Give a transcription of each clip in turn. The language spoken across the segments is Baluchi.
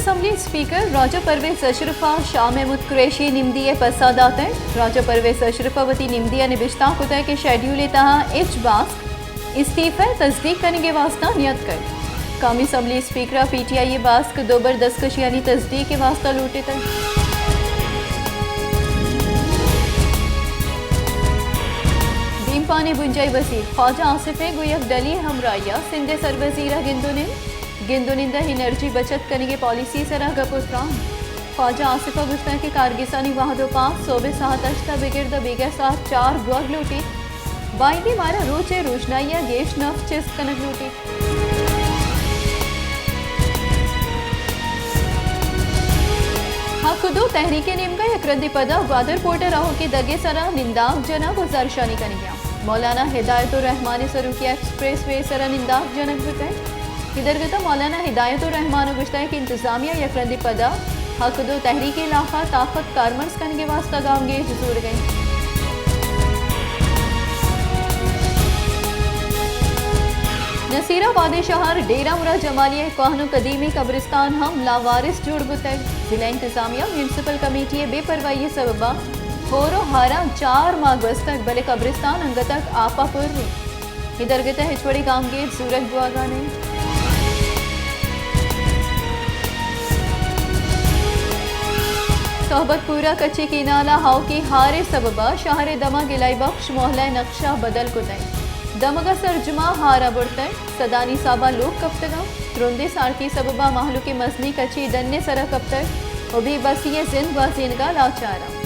اسمبلی اسپیکر راجہ پرویز اشرف ء شاہ محمود قریشی ء نمدی ء پسہ داتگ۔ راجہ پرویز اشرف ء وتی نمدی ء نبشتہ کتگ کہ شیڈیول ء تہا ہچ باسک استعفی ء تصدیق کنگ ء واستہ نیتکگ۔ قومی اسمبلی اسپیکر ء پی ٹی آئی ء باسک دوبر دستکشیانی تصدیق ء واستہ لوٹتگ۔ دیمپان ء بنجاہی وزیر خواجہ آصف ء گوں یک ڈلی ء ہمراہی ء سندھ ء سروزیر ء گند ء نند۔ گند ء نند ء انرجی بچت کنگ ء پالیسی ء سرا گپ ء تران۔ خواجہ آصف ء گوشتگ کہ کارگسانی وہد ء پاس سہب ء ساعت ہشت ء بگر داں بیگہ ساعت چار بوگ لوٹیت۔ بائدیں مارا روچ ء روژنائی ء گیش نفت چست کنگ لوٹیت۔ حق دو تحریک ء نیمگا یک رندے پدا گوادر پورٹ ء راہوکیں دگ ء سرا ننداگ جنگ ء زرشانی کنگ ء آں۔ مولانا ہدایت الرحمان ء سروکی ء ایکسپریس وے ء سرا ننداگ جنگ بوتگ۔ اے درگت ء مولانا ہدایت الرحمان ء گوشتگ کہ انتظامیہ یک رندے پدا حق دو تحریک ء لاف ء طاقت کارمرز کنگ ء واستہ گامگیج زورگ ء انت۔ نصیر آباد ء شہر ڈیرہ مراد جمالی ء کوہن ء قدیمی قبرستان ہم لاوارث جوڑ بوتگ۔ ضلع انتظامیہ میونسپل کمیٹی ء بے پرواہی ء سبب ء ہور ء ہاراں چار ماہ گوستگ، بلے قبرستان انگت ء آپ ء پر انت۔ اے درگت ء ہچ وڑیں گامگیج زورگ بوہگا نہ انت۔ صحبت پورہ کچی کینال ء ہاوکیں ہار ء سبب ء شہر ء دمگ الہی بخش محلہ ء نقشہ بدل کتگ۔ دمگ ء سرجما ہار ء برتگ، سدانی ساب ء لوگ کپتگ انت۔ ترندیں سارتی سبب ء مہلوک ء مزنیں کچی ڈن ء سر ء کپتگ و بے بسی ء زند گوازینگ ء لاچار انت۔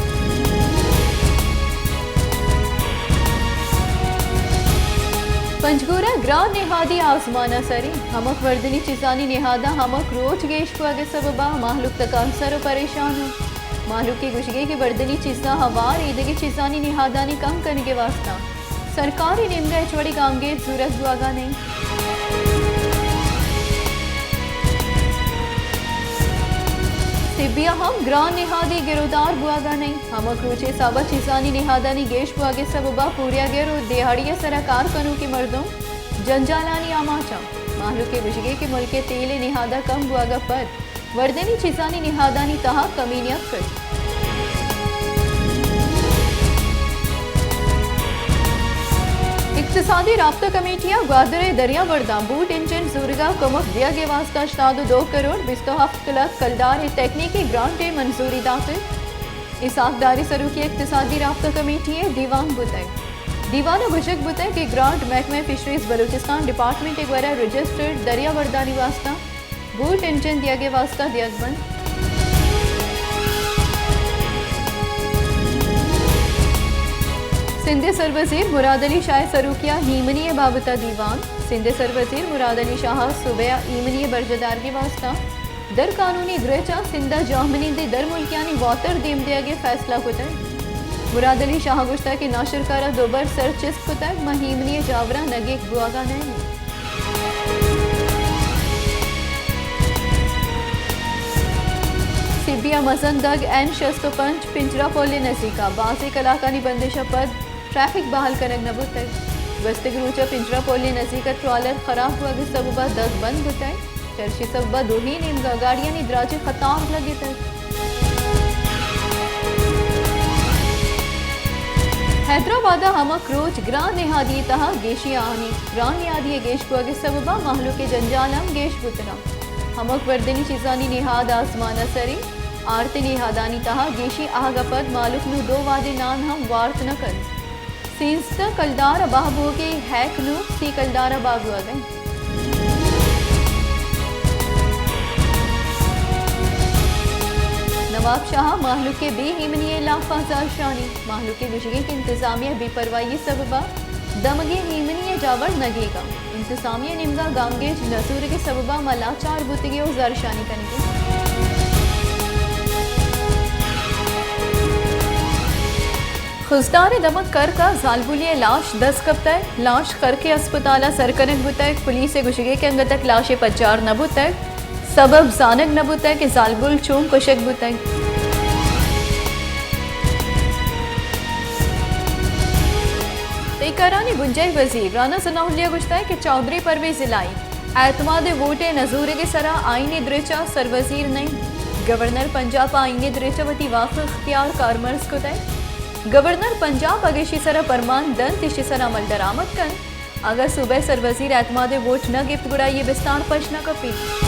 پنجگور ء گران نہادی آزمان ء سر انت۔ ہمک وردنی چیزانی نہاداں ہمک روچ گیش بوگ ء سبب ء مہلوک تکانسر و پریشان انت۔ مہلوک ء گوشگ انت کہ وردنی چیزاں ہوار ایدگہ چیزانی نہادانی کم کنگ ء واستہ سرکار ء نیمگ ء ہچ وڑیں گامگیج زورگ بوہگا نہ انت۔ سبی ء ہم گران نہادے گرودار بوہگا نہ انت۔ ہمک روچ ء حساب ء چیزانی نہادانی گیش بوہگ ء سبب ء پوریاگر و دیہاڑی ء سرا کار کنوکیں مردم جنجالانی آماچ انت۔ مہلوک ء گوشگ انت کہ ملک ء تیل ء نہاد ء کم بوہگ ء پد وردنی چیزانی نہادانی تہا کمی نیتکگ۔ اقتصادی رابطہ کمیٹی ء گوادر ء دریا برداں بوٹ انجن زورگ ء کمک دیگ ء واستہ ہشتاد و دو کروڑ بیست و ہفت لکھ کلدار ء تکنیکی گرانٹ ء منظوری داتگ۔ اسحاق ڈار ء سروکی اقتصادی رابطہ کمیٹی ء دیوان بوتگ۔ دیوان ء گوشگ بوتگ کہ گرانٹ محکمہ فشریز بلوچستان ڈیپارٹمنٹ ء گورا رجسٹرڈ دریا بردانی واستہ بوٹ انجن دیگ ء واستہ دیگ بنت۔ سندھ ء سروزیر مراد علی شاہ ء سروکی ء ایمنی ء بابت ء دیوان۔ سندھ ء سروزیر مراد علی شاہ ء صوبہ ء ایمنی ء برجاہ دارگ ء واستہ در قانونی گرچ ء سندھ ء جاہمنندیں در ملکیانی واتر دیم دیگ ء فیصلہ کتگ۔ مراد علی شاہ ء گوشتگ کہ ناشرکار ء دوبر سر چست کتگ، ماں ایمنی ء جاوراں نگیگ بوہگا نہ ایں۔ سبی ء مزن دگ این شست و پنچ پنجرہ پل ء نزیک ء بازیں کلاکانی بندش ء پد ٹریفک بحال کنگ نہ بوتگ۔ گوستگیں روچ ء پنجرہ پل ء نزیک ء ٹرالر خراب بوگ ء سبب ء دگ بند بوتگ۔ چرشی سبب ء دوہیں نیمگ ء گاڑیانی دراجیں قطار لگتگ۔ حیدرآباد ء ہمک روچ گران نہادی ء تہا گیشی آنی گران نہادی ء گیش بوگ ء سبب ء مہلوک ء جنجال ہم گیش بوتگ انت۔ ہمک وردنی چیزانی نہاد آزمان ء سر انت۔ آرتیں نہادانی تہا گیشی آہگ ء پد مہلوک نوں دو وہدے نان ہم وارت نہ کنت۔ سیزدہ کلدار ء بہا بوگی ہیک نوں سی کلدار ء بہا بوگ ء انت۔ نواب شاہ ء مہلوک ء بے ایمنی ء لافاں زہرشانی۔ مہلوک ء گوشگ انت کہ انتظامیہ ء بے پرواہی ء سبب ء دمگی ایمنی ء جاور نگیگ ء انتظامیہ ء نیمگ ء گامگیج نہ زورگ ء سبب ء ما لاچار بوتگیں و زہرشانی کنگ ء ایں۔ خضدار ء دمگ کرک ء زالبولے ء لاش دست کپتگ۔ لاش کرک ء ہسپتال ء سر کنگ بوتگ۔ پولیس ء گوشگ ء کہ انگت تک لاش ء پجار نہ بوتگ، سبب زانگ نہ بوتگ کہ زالبول چون کشگ بوتگ۔ پیکرانی بنجاہی وزیر رانا ثناء اللہ ء گوشتگ کہ چوہدری پرویز الہی اعتماد ءِ ووٹ ءِ نزورگ ءِ سرا آئینی دریچہ سروزیر نہ انت۔ گورنر پنجاب ءَ آئینی دریچہ وتی واک اختیار کارمرز کتگ۔ گورنر پنجاب اگہ ایشی سرا پرمان دنت، ایشی سرا عمل درآمد کنت۔ اگاں صوبہ ءِ سروزیر اعتماد ءِ ووٹ نہ گپت گڑا آئی ءِ بستار پش نہ کپیت۔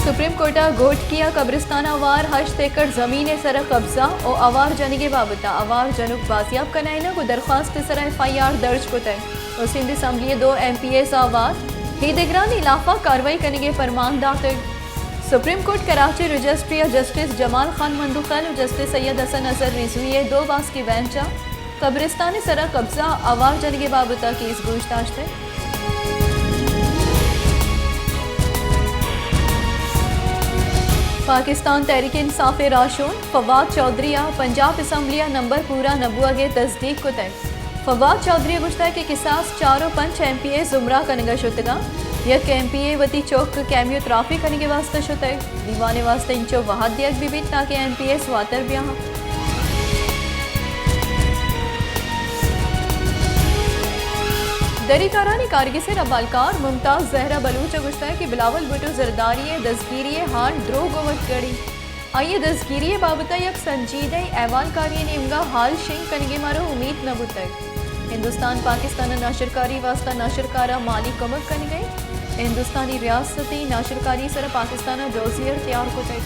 سپریم کورٹ ءَ گھوٹکی ءِ قبرستان ءَ ہوار ہشت ایکڑ زمین ءِ سرا قبضہ ءُ ہوار جنگ ءِ بابت ءَ ہوار جنوک بازیاب کنائینگ ءُ درخواست ءِ سرا ایف آئی آر درج کتگ ءُ سندھ اسمبلی ءِ دو ایم پی ایز ءَ ہوار ہیدگرانی لاف ءَ کاروائی کنگ ءِ پرمان داتگ۔ سپریم کورٹ کراچی رجسٹری ءَ جسٹس جمال خان مندوخیل ءُ جسٹس سید حسن اظہر رضوی ءِ دو باسکی بینچ ءَ قبرستان ءِ سرا قبضہ ءُ ہوار جنگ ءِ بابت ءَ کیس گوش داشتگ۔ پاکستان تحریک انصاف ءِ راہشون فواد چوہدری ءَ پنجاب اسمبلی ءَ نمبر پورا نہ بوہگ ءِ تصدیق کتگ۔ فواد چوہدری ءَ گوشتگ کہ کساس چار ءُ پنچ ایم پی اے زمرہ کنگ ءَ شتگ اَنت۔ یک ایم پی اے وتی چک کیمیوتراپی کنگ ءِ واستہ شتگ۔ دیوان ءِ واستہ انچو وھد دیگ بہ بیت تاکہ ایم پی اے سواتر بیاہاں۔ دری کارانی کارگس ءِ ربالکار ممتاز زہرا بلوچ ءَ گوشتگ کہ بلاول بھٹو زرداری ءِ دزگیری ءِ ہال دروگ ءُ وتگڑی۔ آئی ءِ دزگیری ءِ بابت ءَ یک سنجیدہ احوالکاری ءِ نیمگ ءَ ہال شنگ کنگ ءِ مارا امیت نہ بوتگ۔ ہندوستان پاکستان ءَ ناشرکاری واستہ ناشرکار ءَ مالی کمک کنگ ءَ انت۔ ہندوستانی ریاستی ناشرکاری ءِ سرا پاکستان ءَ دوزی اختیار کتگ۔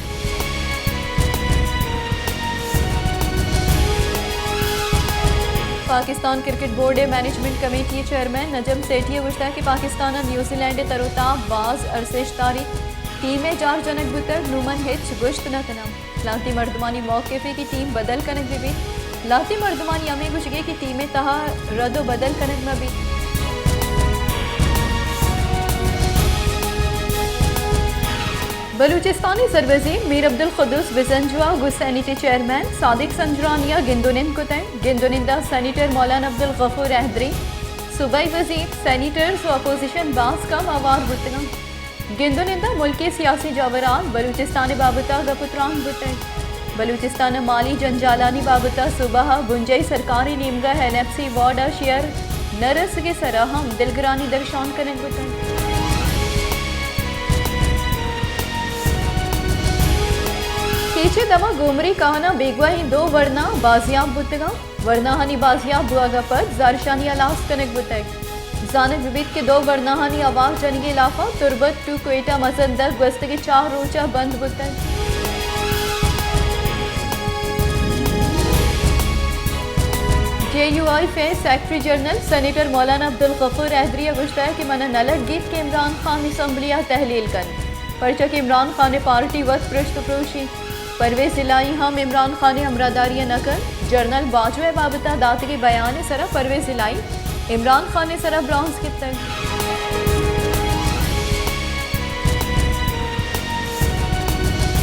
پاکستان کرکٹ بورڈ ءِ مینجمنٹ کمیٹی ءِ چیئرمین نجم سیٹھی ءَ گوشتگ کہ پاکستان ءَ نیوزی لینڈ ءِ تروتاب باز ارزشت داریت۔ ٹیم ءِ جار جنگ بوتگ، نوں من ہچ گوشت نہ کناں۔ لہتیں مردمانی موقفے کہ ٹیم بدل کنگ بہ بیت۔ لہتیں مردمانی ہمے گوشگ ءَ کہ ٹیم ءِ تہا رد ءُ بدل کنگ مہ بیت۔ بلوچستان ءِ سروزیر میر عبدالقدوس بزنجو ءَ گوں سینیٹ ءِ چیئرمین صادق سنجرانی ءَ گند ءُ نند کتگ۔ گند ءُ نند ءَ سینیٹر مولانا عبدالغفور احدری، صوبائی وزیر، سینیٹرز ءُ اپوزیشن باز کم ہوار بوتگ اَنت۔ گند ءُ نند ءَ ملک ءِ سیاسی جاوران، بلوچستان ءِ بابت ءَ گپ ءُ تران بوتگ۔ بلوچستان ءِ مالی جنجالانی بابت ءَ صوبہ ءَ بنجاہی سرکار ءِ نیمگ ءَ این ایف سی وارڈ ءَ شیئر نہ رسگ ءِ سرا ہم دلگرانی درشان کنگ بوتگ۔ کیچ ءِ دمگ گومری کہن ءَ بیگواہیں دو ورنا بازیاب بوتگ اَنت۔ ورناہانی بازیاب بوہگ ءَ پد زہرشانی ہلاس کنگ بوتگ۔ زانگ بہ بیت کہ دو ورناہانی ہوار جنگ ءِ لافا تربت ٹو کوئٹہ مزن دگ گوستگیں چار روچ ءَ بند بوتگ۔ جے یو آئی ایف ءِ سیکرٹری جنرل سینیٹر مولانا عبدالغفور احدری ءَ گوشتگ کہ من ءَ نہ لگیت کہ عمران خان اسمبلی ءَ تحلیل کنت، پرچا کہ عمران خان ءِ پارٹی وت پرشت ءُ پروشی۔ پرویز الہی ہم عمران خان ءِ ہمراہداری ءَ نہ کنت۔ جنرل باجوہ ءِ بابت ءَ داتگیں بیان ءِ سرا پرویز الہی عمران خان ءِ سرا برانز گپتگ۔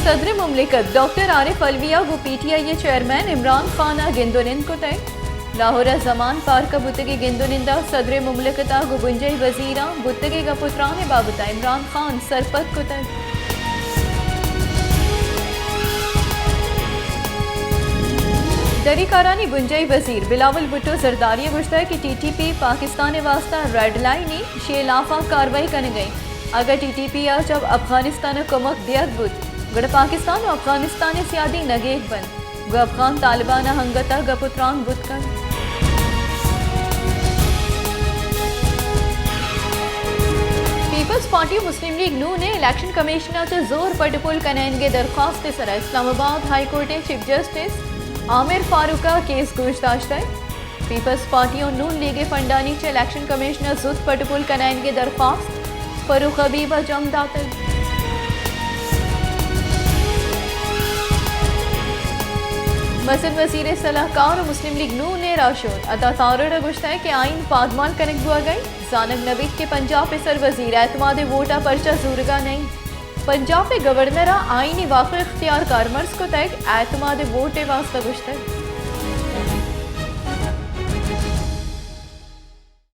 صدر مملکت ڈاکٹر عارف علوی ءَ گوں پی ٹی آئی ءِ چیئرمین عمران خان ءَ گند ءُ نند کتگ۔ لاہور ءِ زمان پارک ءَ بوتگیں گند ءُ نند ءَ صدر مملکت ءَ گوں بنجاہی وزیراں بوتگیں گپ ءُ تران ءِ بابت ءَ عمران خان سرپد کتگ۔ دری کارانی بنجاہی وزیر بلاول بھٹو زرداری ءَ گوشتگ کہ ٹی ٹی پی پاکستان ءِ واستہ ریڈ لائن ایں، ایشی ءِ لاف ءَ کاروائی کنگ ءَ ایں۔ اگاں ٹی ٹی پی ءَ چہ افغانستان ءَ کمک دیگ بوت، گڑا پاکستان ءُ افغانستان ءِ سیادی نگیگ بنت۔ گوں افغان طالبان ءَ انگت ءَ گپ ءُ تران بوت کنت۔ پیپلز پارٹی ءُ مسلم لیگ نون ءِ الیکشن کمیشن ءَ چہ زور پٹ ءُ پول کنائینگ ءِ درخواست ءِ سرا اسلام آباد ہائی کورٹ ءِ چیف جسٹس عامر فاروق ءَ کیس گوش داشتگ۔ پیپلز پارٹی ءُ نون لیگ ءِ فنڈانی چہ الیکشن کمیشن ءَ زوت پٹ ءُ پول کنائینگ ءِ درخواست فاروق حبیب ءَ جم داتگ۔ مزن وزیر ءِ سلاہکار ءُ مسلم لیگ نون ءِ راہشون عطا تارڑ ءَ گوشتگ کہ آئین پادمال کنگ بوہگ ءَ انت، زانگ نہ بیت کہ پنجاپ ءِ سر وزیر اعتماد ءِ ووٹ ءَ پرچا زورگ ءَ نہ انت۔ پنجاپ ءِ گورنر ءَ آئینی واک اختیار کارمرز کتگ، اعتماد ءِ ووٹ ءِ واستہ گوشتگ۔